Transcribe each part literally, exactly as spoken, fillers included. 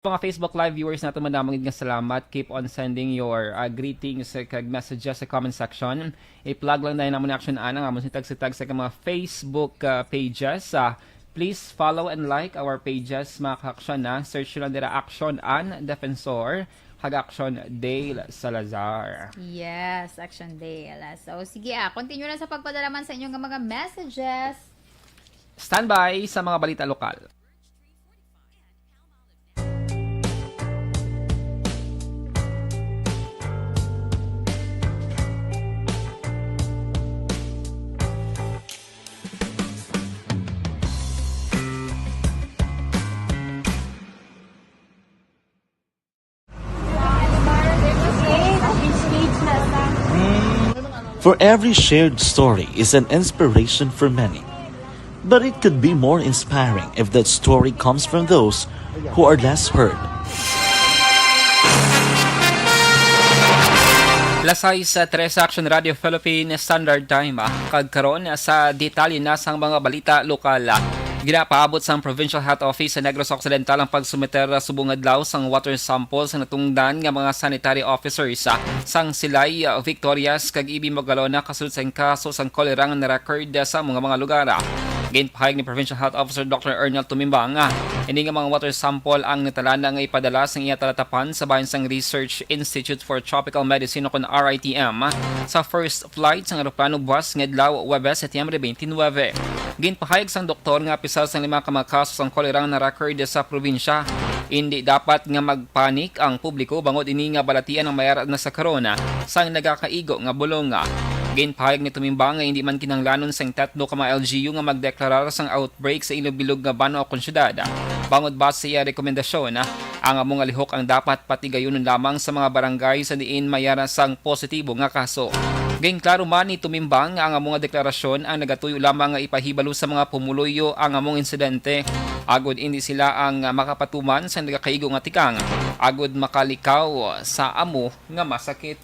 Mga Facebook Live viewers nato, madamo gid nga salamat. Keep on sending your, uh, greetings, uh, kag messages sa comment section. I-plug lang dahil naman ni Action Ana nga mo sitag-sitag sa mga Facebook, uh, pages. Uh, please follow and like our pages, mga ka-action, na. Search nyo lang dira Action An Defensor kag Action Dale Salazar. Yes, Action Dale. So, sige, ah, continue na sa pagpadala man sa inyong mga messages. Standby sa mga balita lokal. For every shared story is an inspiration for many. But it could be more inspiring if that story comes from those who are less heard. Lasay sa Tres Action Radio Philippine Standard Time, ah, kag karon, ah, sa detalye na sang mga balita lokal. Ah, ginapaabot sang Provincial Health Office sa Negros Occidental ang pagsumiter, ah, subong adlaw sang water sample sa natungdan nga mga sanitary officers, ah, sang Silay, ah, Victorias kag Ibi Mogalona kasulod sa kaso sang kolera nga na-record, ah, sa mga mga lugar. Ah, ginpahayag ni Provincial Health Officer Doctor Ernel Tumimbang, ah, ini nga mga water sample ang natalana nga ipadala sang iya talatapan sa bahin sang Research Institute for Tropical Medicine o kon R I T M sa first flight sang eroplano buwas nga adlaw, Huwebes, Setyembre twenty-nine. Ginpahayag sang doktor nga apisar sang lima ka mga kaso sang kolera nga na-record sa probinsya. Indi dapat nga magpanik ang publiko bangod ini nga balatian ang mayara na sa karon sang nagakaigo nga bulong. Ginpahayag ni Tumimbang nga indi man kinahanglanon sang tatlo ka mga L G U nga magdeklarar sang outbreak sa ilobilog nga banwa o kon syudad, bangod base sa iya rekomendasyon, ang amo nga lihok ang dapat patigayunon lamang sa mga barangay sa diin mayara sang positibo nga kaso. Ginklaro man ni Tumimbang nga ang amo nga deklarasyon ang nagatuyo lamang nga ipahibalo sa mga pumuluyo ang among insidente, agod indi sila ang makapatuman sa nagakaigo nga tikang, agod makalikaw sa amo nga masakit.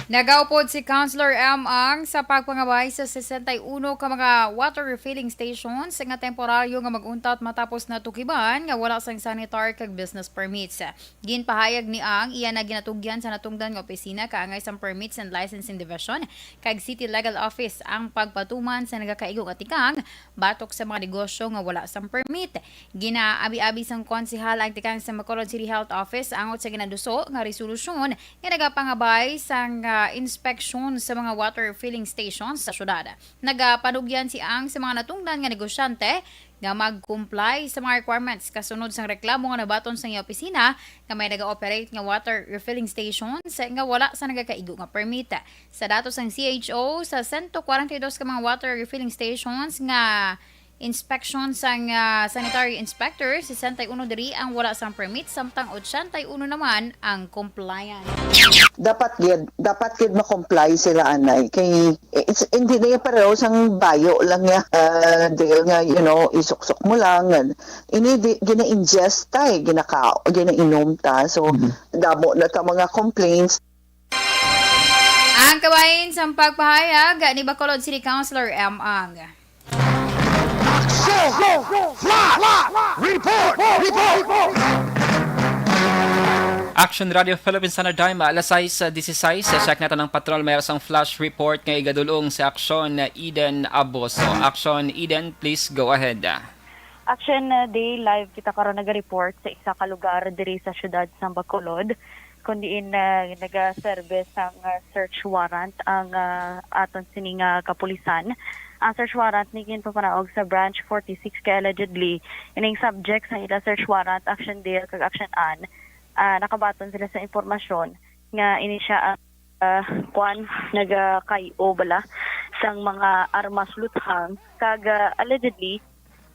Nagaupod si Councilor M. Ang sa pagpangabay sa sesenta y uno ka mga water refilling stations nga temporaryo nga mag-untat matapos natukiban nga wala sang sanitary kag business permits. Ginpahayag ni Ang iya na ginatugyan sa natungdan nga opisina kaangay sang Permits and Licensing Division kag City Legal Office ang pagpatuman sa nagakaigo nga tikang batok sa mga negosyo nga wala sang permit. Ginaabi-abi sang konsehal ang tikang sa Bacolod City Health Office angot sa ginaduso nga resolusyon nga nagapangabay sang, ah, inspeksyon sa mga water filling stations sa syudad. Nagapanugyan si Ang sa mga natungdan nga negosyante nga mag-comply sa mga requirements kasunod sang reklamo nga nabaton sa iya opisina nga may naga-operate nga water refilling stations nga wala sa nagakaigo nga permit. Sa datos sang C H O, sa sento kwarenta y dos ka mga water refilling stations nga inspection sang, ah, sanitary inspector, sesenta y uno diri ang wala sang permit, samtang ochenta y uno naman ang compliant. Dapat gid, dapat gid ma-comply sila anay kay it's, hindi na yung pareho sang bayo lang niya, ah, dahil nga, you know, isuksok mo lang. Ini di, gina-ingest ta eh, ginaka, ginainom ta. So, damo na ta mga complaints. Ang kabahin sang pagpahayag ni Bacolod City Councilor M. Ang. Action Flash! Flash! Flash! Report! Report! Action Radio Philippines Standard Time, alas sais disisais. Check natin ang patrol. Mayroon sang flash report nga igadulong si Action Eden Aboso. Action Eden, please go ahead. Action uh, Day, live kita karon naga-report sa isa ka lugar diri sa siyudad sa Bacolod, kun diin uh, nagaserbe sang uh, search warrant ang uh, aton sini nga kapulisan. Ang search warrant ni ginpapanaog sa Branch forty-six kay allegedly ining subject sa ila search warrant, Action Dale kag Action Ann, uh, nakabaton sila sa impormasyon nga ini siya ang uh, kwan, nagakay-o bala sang mga armas luthang kag uh, allegedly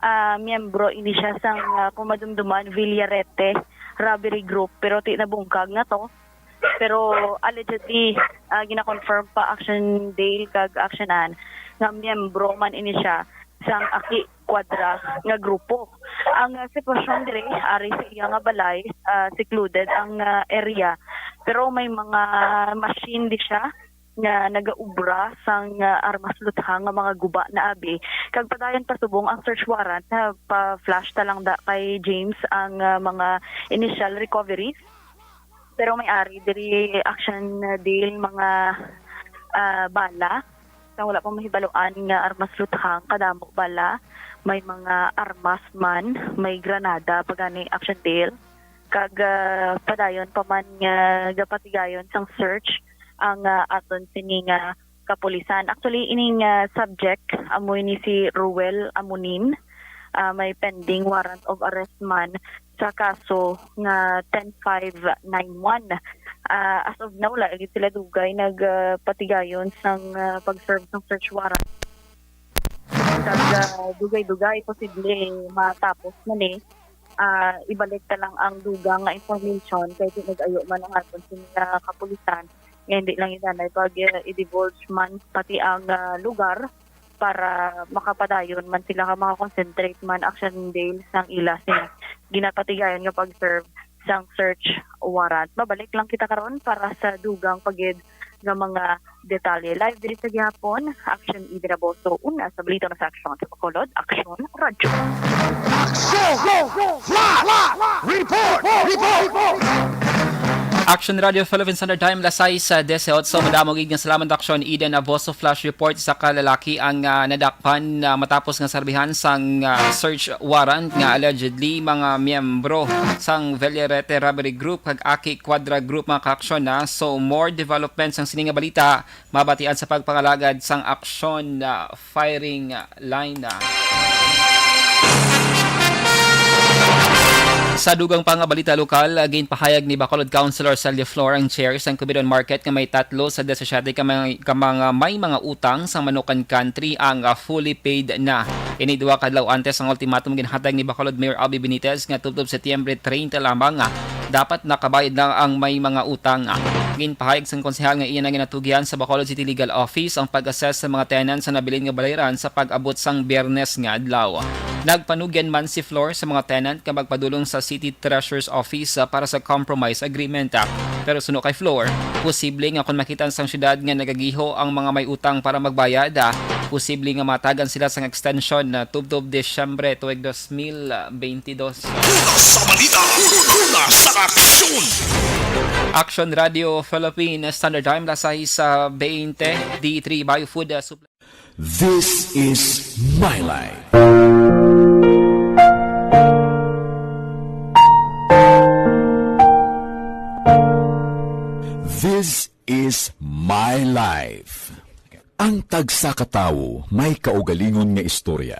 uh, miyembro ini siya sang uh, kumadumduman Villarete robbery group, pero ti nabungkag na to. Pero allegedly uh, gina-confirm pa Action Dale kag Action Ann nga miyembro man ini siya sang Aki Cuadra nga grupo. Ang uh, sitwasyon dire ari sa iya nga balay, uh, secluded ang uh, area, pero may mga machine di siya nga nagaubra sang, ah, armas luthang nga mga guba na abi, kag padayon pa subong ang search warrant, na pa-flash ta lang da kay James ang, ah, mga initial recoveries. Pero may ari diri, Action Dale, mga, ah, bala. Sa wala pa mahibaluan nga armas luthang, kadamo bala, may mga armas man, may granada pa gani, Action Dale. Kag, ah, padayon pa man nga gapatigayon sang search ang, ah, aton sini nga kapulisan. Actually, ining, ah, subject, amo ini si Ruel Amunin. Ah, may pending warrant of arrest man sa kaso nga ten five nine one. Ah, as of now, wala gid sila dugay nag, ah, patigayon sang, ah, pag-serve sang search warrant. Kag, ah, dugay-dugay, posible matapos na ni. Ah, ibalik ta lang ang dugang nga information kay nag-ayo man ang aton sini nga kapulisan nga hindi lang inanay pag, ah, i-divulge man pati ang, ah, lugar para makapadayon man sila ka maka-concentrate man, Action Dale, sang ila sing ginapatigayon nga pag-serve sang search warrant. Mabalik lang kita karon para sa dugang pa gid nga mga detalye. Live diri sa gihapon, Action Eden Aboso, una sa balita na sa Action sa Bacolod, Action Radyo. Action! Flash! Report! Report! Action Radio Philippines Standard Time, las sais, ah, dieciocho. Madamo gid nga salamat, Action Eden Aboso. Flash report, isa ka lalaki ang, ah, nadakpan, ah, matapos nga serbihan sang, ah, search warrant nga allegedly mga miyembro sang Villarete Robbery Group kag Aki Quadra Group, mga kaaksyon, na. So, more developments sang sini nga balita mabatian sa pagpangalagad sang aksyon, ah, firing line. Sa dugang pa nga balita lokal, ginpahayag ni Bacolod Councilor Celia Flor ang chair sang Cubidon Market nga may tatlo sa disisiete ka mga, ka mga may mga utang sa Manukan Country ang, ah, fully paid na. Ini duha ka adlaw antes ang ultimatum ginhatag ni Bacolod Mayor Albee Benitez nga tubtob Setyembre treinta lamang, ah, dapat nakabayad na ang may mga utang. Ginpahayag sang konsehal nga iya na ginatugyan sa Bacolod City Legal Office ang pag-assess sa mga tenants sa nabilin nga balayran sa pag-abot sang Biyernes nga adlaw. Nagpanugyan man si Flor sa mga tenant nga magpadulong sa City Treasurer's Office, ah, para sa compromise agreement, ah. Pero suno kay Flor, posible nga kon makita sang syudad nga nagagiho ang mga may utang para magbayad, ah, posible nga matagan sila sang extension, ah, tubtob Disyembre tuig dos mil twenty-two. Una sa balita, una sa aksyon. Action Radio Philippines Standard Time, las sais, ah, veinte, D three Biofood, ah, Supply. This is my life. This is my life. Ang tagsa ka tawo may kaugalingon nga istorya.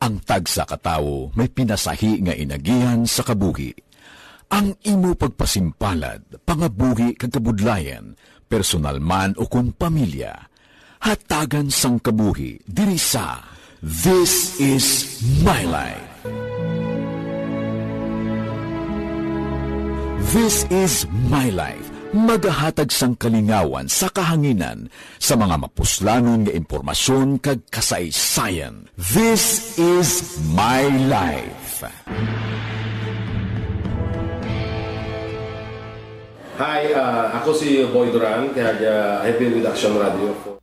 Ang tagsa ka tawo may pinasahi nga inagihan sa kabuhi. Ang imo pagpasimpalad, pangabuhi kag kabudlayan, personal man ukon pamilya, hatagan sang kabuhi diri sa This is My Life. This is My Life, magahatag sang kalingawan sa kahanginan sa mga mapuslanon nga impormasyon kag kasaysayan. This is My Life. Hi, uh, ako si Boy Duran, kag uh, I've been with Action Radio for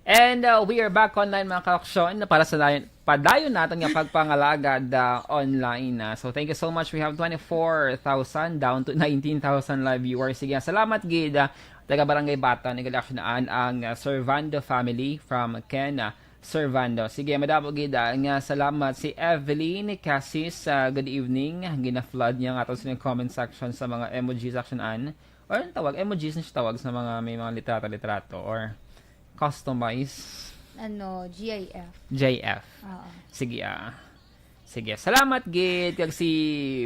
And uh, we are back online, mga kaaksyon, para sa dayon, padayon naton nga pagpangalagad uh, online. Uh. So thank you so much. We have twenty-four thousand down to nineteen thousand live viewers. Sige, salamat gid, uh, taga Barangay Batan, Igalaksyon ang uh, Servando family from Ken. Uh, Servando. Sige, madamo gid, ah, nga salamat. Si Evelyn Casis, ah, good evening. Gina-flood niya ang aton sa comment section sa mga emoji section an. Or ang tawag, emojis na siya tawag sa mga may mga litrato-litrato or customize. Ano, G I F. J F. Oo. Sige, ah. Sige, salamat gid kag si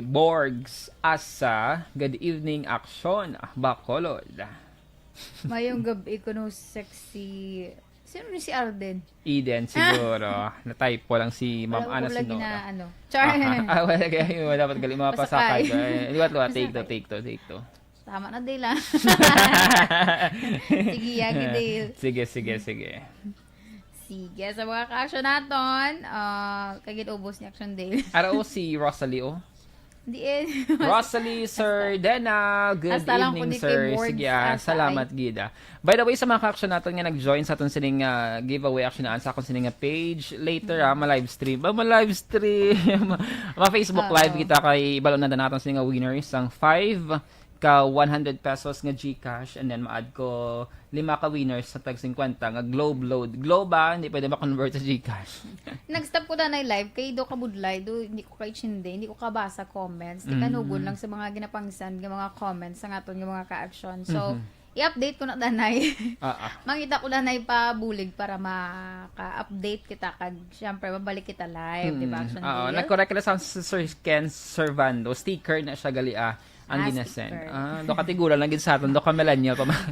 Borgs Asa. Good evening, action. Ah, Bacolod. Mayong gabi kuno, sexy. Sino ni si Arden? Eden, siguro. Na-typo lang si Ma'am Wala ko Ana lagi Sinora. Na ano. Char. Aha. Ah, wala kayo. Dapat gali mga Pasakay. pasakay. Eh, liwat, liwat. Take two, Pasakay. take two, take two. Tama na, Dale, ah. Sige, yagi, Dale. Sige, sige, sige. Sige, sa mga kasyo naton, ah, kagid ubos ni Action Dale. Ara o si Rosalie, oh. Diin. Rosalie Sir Dena, good Hasta lang evening, kung di kay sir. Boards Sige, ah, ata salamat, ay. Gid, ah. By the way, sa mga ka-action naton nga nag-join sa aton sining, ah, giveaway action na sa akon sining nga page, later, ah, ma-live stream. Ah, ma-live stream. Ma-Facebook Oo. Live kita kay ibalo na naton sining nga winners ang five ka one hundred pesos nga GCash, and then ma-add ko lima ka winners sa tag singkwenta nga Globe load. Globe, ah, hindi pwede ma-convert sa GCash. Nag-stop ko danay live kay do kabudlay, do hindi ko kaintindi, hindi ko kabasa comments. Di Mm. kanugon lang sa mga ginapangsan nga mga comments sa aton nga mga ka-action. So, Mhm. i-update ko na danay. Ah, ah. Mangita ko danay pa bulig para maka-update kita kag syempre mabalik kita live, di ba, Mm. Action Oo, Deal? Nag-correct na sa si Sir Ken Servando. Sticker na siya gali, ah. Ang Ah, ginasend. Sticker. Ah, do katigulang lang gid sa aton, do ka millennial pa ma-,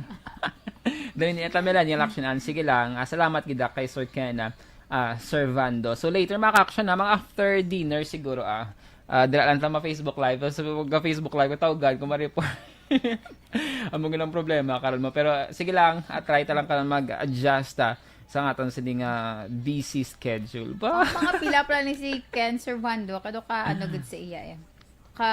Dali niya ta millennial action, ah. Sige lang. Ah, salamat gid, ah, kay Sir Ken, ah, ah, Servando. So later, mga ka-action, ah, mga after dinner siguro, ah. Ah, dira lang ta ma-Facebook Live. So, pag Facebook Live, tawgan ko ma-report. Amo gid ang problema karon mo. Pero, ah, sige lang, ah, try ta lang karon mag-adjust, ah, sa aton sining, ah, busy schedule. Ba? Ang mga pila pala ni si Ken Servando, kado ka, ano, gud sa iya, eh. Ka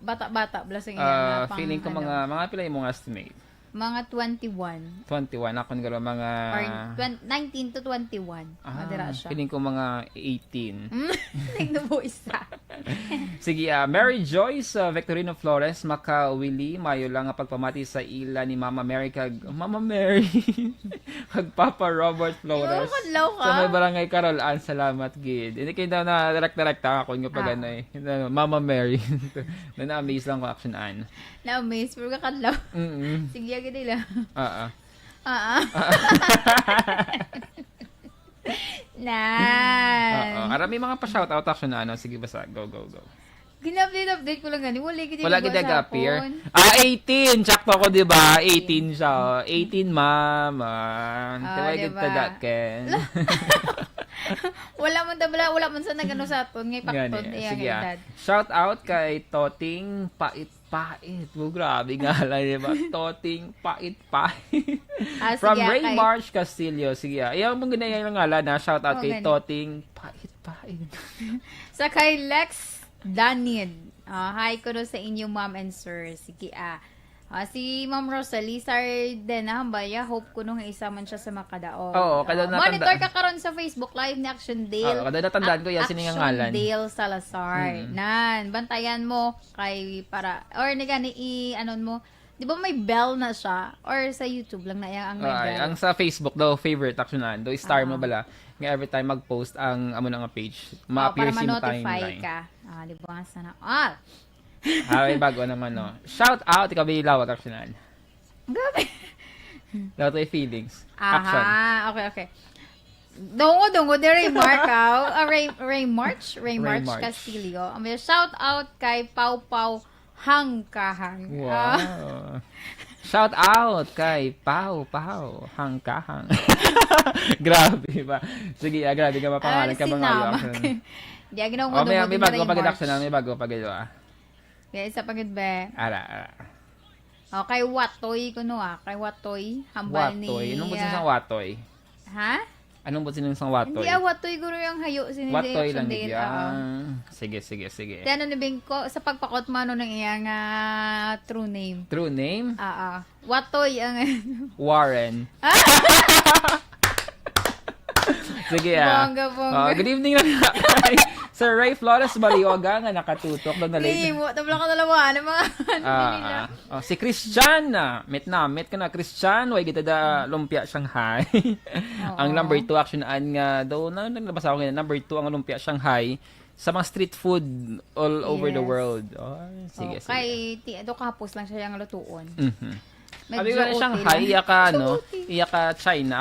bata-bata bala sa iya Ah, nga pang, feeling ko ano. mga, mga pila imong estimate? Mga twenty-one. Twenty-one, akon garo mga Or twen-, nineteen to twenty-one. Ah, Madira siya. Feeling ko mga eighteen. Mm, nagnubo isa. Sige, ah, Mary Joyce, ah, Victorino Flores, makawili, mayo lang nga pagpamati sa ila ni Mama Mary kag, Mama Mary, kag Papa Robert Flores. Ikaw, kadlaw ka? Sa may barangay Carol Ann, salamat gid. Hindi kayo daw na direct-direct ang akon nga pag Ah. ano eh. Ano, Mama Mary. Na-amaze lang ko, action, Ann. Na-amaze, pero kakadlaw. Mm-mm. Sige, agad nila. Oo. Oo. Nan. Oo. Ara, may mga pa-shoutout, action, ano. Sige, basta. Go, go, go. Gina-update-update ko lang gani. Wala gid Wala yung gid sa nag-appear. Phone. Ah, eighteen. Sakto ko, di ba? Eighteen siya. Oh. Eighteen, ma'am. Ah, Ah, di ba, di good ba? To that, Ken? Wala man ta-, wala, wala man sa nag-ano sa aton. Ngay Gani, pakton, iya sige, nga ah. Edad. Shout out kay Toting Pait-Pait. Oh, grabe nga lang, di ba? Toting Pait-Pait. Ah, From sige, ah, Ray kay March Castillo. Sige, ah. Iya mong ginaya yung ngalan, ha? Shout out Oh, kay gani. Toting Pait-Pait. Sa kay Lex Danid. Ah, hi kuno sa inyo, ma'am and sir. Sige, ah. Ah, si Ma'am Rosalie Sardena Hambaya, hope kuno nga isa man siya sa makadaog. Oo, kada Ah, natanda- monitor ka karon sa Facebook Live ni Action Dale. Oo, kada natandaan ko, Ac-, yan, sino yung Action ngalan? Dale Salazar. Mm. Nan, bantayan mo kay para, or ni gani i-, anon mo, di ba may bell na siya? Or sa YouTube lang na iya ang may Ay, bell? Ang sa Facebook daw, favorite, action, do star mo Ah. bala. Nga every time mag-post ang amo na nga page, Oh, ma-appear para sa imong ma-notify timeline. Ka. Ah, di ba? Sana. Ah! Ah, may bago naman, no? Shout out, ikaw, Bilawat, action. Grabe. Dapat may feelings. Aha, Action. Okay, okay. Dungo, dungo, di Ray Mark, ah. Ah, Ray, Ray March? Ray Ray March March. Castillo. Ang may shout out kay Pau Pau Hangkahang. Wow. Ah. Shout out kay Pau Pau Hangkahang. Grabe ba? Sige, ah, grabe ka, mapangalan Ah, ka, mga sinama. Action. Di, ginawa Oh, may, dungo may din bago Ray pa gid, March. Action, may bago pa gid, ah. Kaya isa pa gid, be. Ara, ara. Oh, kay Watoy kuno, ah. Kay Watoy, hambal ni, Watoy. Anong buti ah, sa Watoy? Ha? Anong buti sa Watoy? Hindi, ah, Watoy guro yung hayo, si Watoy Action lang Dale, gid, oo. Ah. Sige, sige, sige. Kaya ano ni Bingko, sa pagpakot mo, ano nang iyang, ah, true name? True name? Ah, ah. Watoy ang Warren. Ah! Sige, ah. Bongga, bongga. Ah, good evening lang kay Sir Ray Flores Balioga nga nakatutok daw na late. Hindi mo, tabla ka dalawa, ano mga, ano Ah, nila? Ah. Oh, si Christian, ah, meet na, meet ka na, Christian, way kita da lumpia Shanghai. Oo. Ang number two, action, an nga, daw, na, naglabas ako ngayon, number two ang lumpia Shanghai sa mga street food all over the Yes. world. Oh, sige, Oh, sige. Kay, ti-, do kahapos lang siya yung lutuon. Mhm. Medyo Abi nga na okay Shanghai, lang. iya ka, ano, So, okay. iya ka China,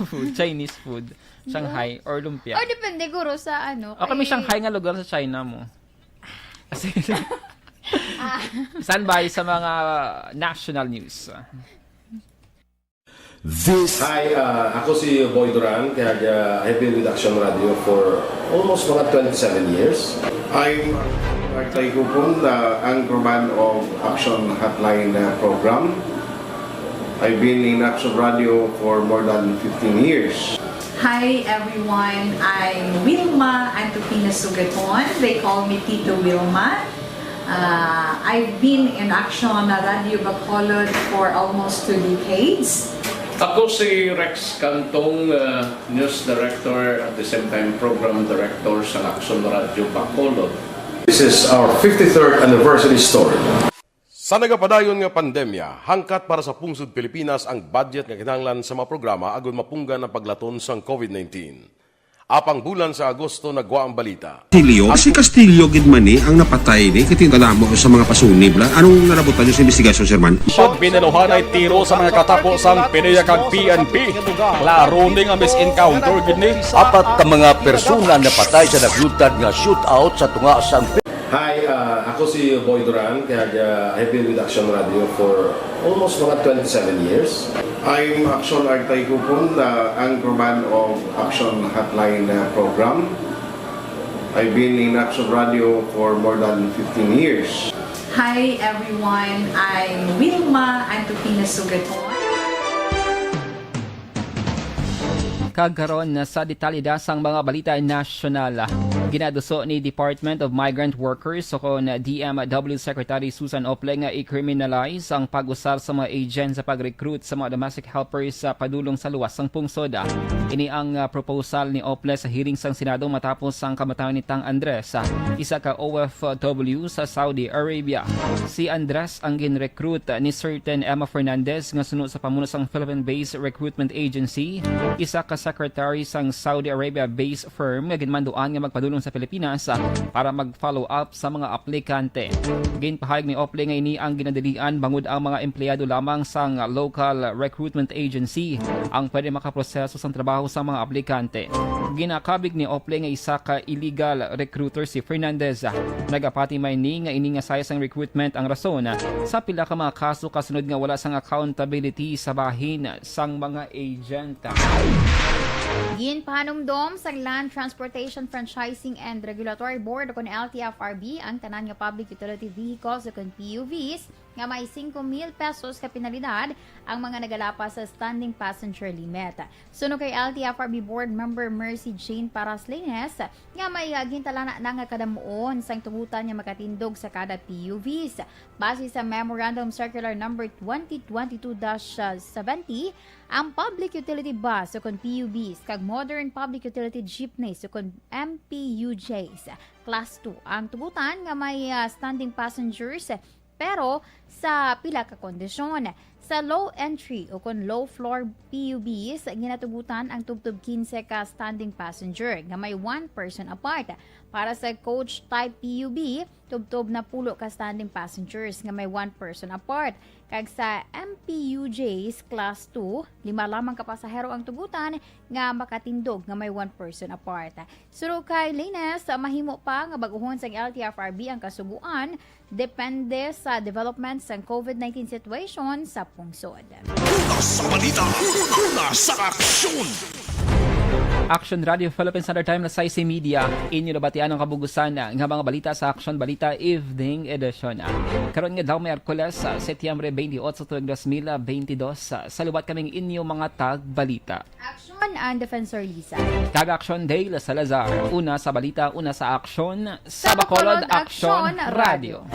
food, Chinese food, Shanghai, or lumpia. Oh, depende, guro, sa ano, O, kami kay Shanghai nga lugar sa China mo. Sige. Ah. Standby sa mga national news. This Hi, uh, ako si Boy Duran, kaya, uh, I've been with Action Radio for almost mga twenty-seven years. I'm Mark Taikupon, the anchorman of Action Hotline, uh, program. I've been in Action Radio for more than fifteen years. Hi everyone, I'm Wilma Antupina Sugaton. They call me Tito Wilma. Uh, I've been in Action Radio Bacolod for almost two decades. Ako si Rex Cantong, uh, News Director, at the same time Program Director sa Action Radio Bacolod. This is our fifty-third anniversary story. Sa nagapadayon nga pandemya, hangkat para sa pungsod Pilipinas ang budget nga kinahanglan sa mga programa agud mapunggan ang paglaton sang COVID nineteen. Apang bulan sa Agosto nagwa ang balita. Castillo, si Castillo gid man ni ang napatay ni kay tingala mo sa mga pasunib la. Anong nalabutan niyo sa investigasyon, Sir Man? Pag binaluhanay tiro sa mga katapo sang PDEA kag P N P, klaro ni nga misencounter gid ni. Apat ka mga persona napatay sa naglutad nga shootout sa tunga sang Hi, uh, ako si Boy Duran, kag uh, I've been with Action Radio for almost mga twenty-seven years. I'm Action Artay Kupon, the anchorman of Action Hotline uh, program. I've been in Action Radio for more than fifteen years. Hi everyone, I'm Wilma Antupina Sugaton. Kag karon, sa detalye da sang mga balita nasyonal. Ginaduso ni Department of Migrant Workers o kon D M W Secretary Susan Ople nga i-criminalize ang pag-usar sa mga agent sa pag-recruit sa mga domestic helpers sa padulong sa luwas sang pungsod. Ini ang, ah, proposal ni Ople sa hearing sang Senado matapos ang kamatayon ni Tang Andres, ah, isa ka O F W sa Saudi Arabia. Si Andres ang gin-recruit ni certain Emma Fernandez nga suno sa pamuno sang Philippine-based recruitment agency, isa ka secretary sang Saudi Arabia-based firm nga ginmanduan nga magpadulong sa Pilipinas para mag-follow up sa mga aplikante. Ginpahayag ni Ople nga ini ang ginadilian bangod ang mga empleyado lamang sang local recruitment agency ang pwede makaproseso sang trabaho sa mga aplikante. Ginakabig ni Ople nga isa ka illegal recruiter si Fernandez. Nagapati man ni nga ini nga saya sang recruitment ang rason sa pila ka mga kaso kasunod nga wala sang accountability sa bahin sang mga agent. Ginpahanumdom sang Land Transportation Franchising and Regulatory Board o kon L T F R B ang tanan nga public utility vehicles o kon P U Vs nga may singko mil pesos ka penalidad ang mga nagalapas sa standing passenger limit. Suno kay L T F R B Board Member Mercy Jane Paras Leines, nga may, ah, gintalana na nga kadamuon sang tugutan nga makatindog sa kada P U Vs. Base sa Memorandum Circular Number twenty twenty-two dash seventy, ang public utility bus o kon P U Bs kag modern public utility jeepneys o kon M P U Js Class two ang tugutan nga may, ah, standing passengers, pero sa pila ka kondisyon. Sa low entry o kon low floor P U Bs, ginatugutan ang tubtob kinse ka standing passenger nga may one person apart. Para sa coach type P U B, tubtob napulo ka standing passengers nga may one person apart. Kag sa M P U Js Class two, lima lamang ka pasahero ang tugutan nga makatindog nga may one person apart. Suno kay Leines, mahimo pa nga bag-ohon sang L T F R B ang kasugoan, depende sa development sang COVID nineteen situation sa pungsod. Una sa balita, una sa aksyon. Action Radio Philippine Standard Time, alas sais y media. Inyo nabatian ang kabugusan nga mga balita sa Action Balita Evening Edition. Karon nga adlaw, Miyerkules, Setyembre twenty-eight, tuig dos mil twenty-two. Sa liwat kaming inyo mga tagbalita. Action and Defensor Lisa. Kag Action Dale Salazar. Una sa balita, una sa aksyon, sa Bacolod Action Radio.